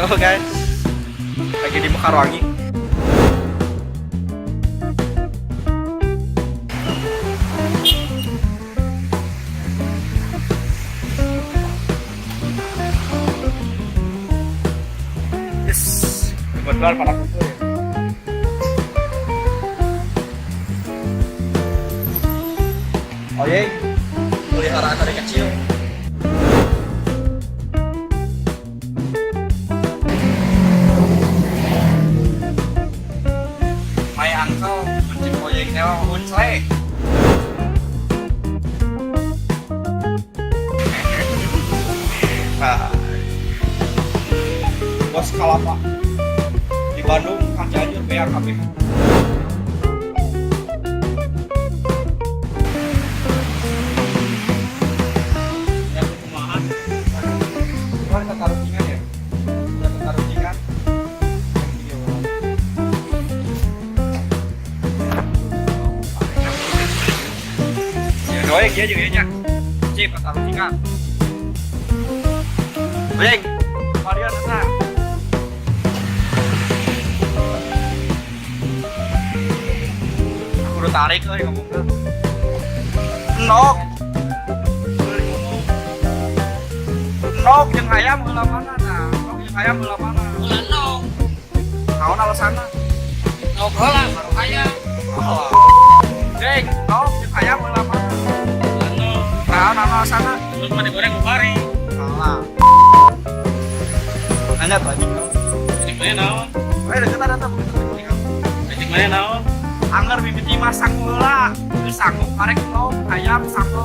Halo guys, lagi di Mekarwangi. Yes, kebetulan pada kumpul ya. Oh iya, peliharaan dari kecil. My uncle mencet oyeng teh uncle. Nah, bos kalapa di Bandung, Kang Cianjur beak kabeh. Ya, kumaha? Gimana tatarucingan ya? Udah tatarucingan. Video. Ya, doeng ya juga nya. Cip tatarucingan. Oyeng, kalian eta. Aku udah tarik euy ngomongna. Endog. Endog jeung ayam heula mana nah? Endog jeung ayam heula mana? Ulah endog. Naon alasanna? Endog heula baru ayam. Oh. Deng, endog jeung ayam heula mana? Ulah endog. Naon alasanna? Lu mah digoreng ku kari. Salah. Nanya tuh anjing. Cek mana naon? Eh, deket ada tuh. Cek mana naon? Angger mimiti mah sangu heula. Geus sangu karek endog ayam sangu.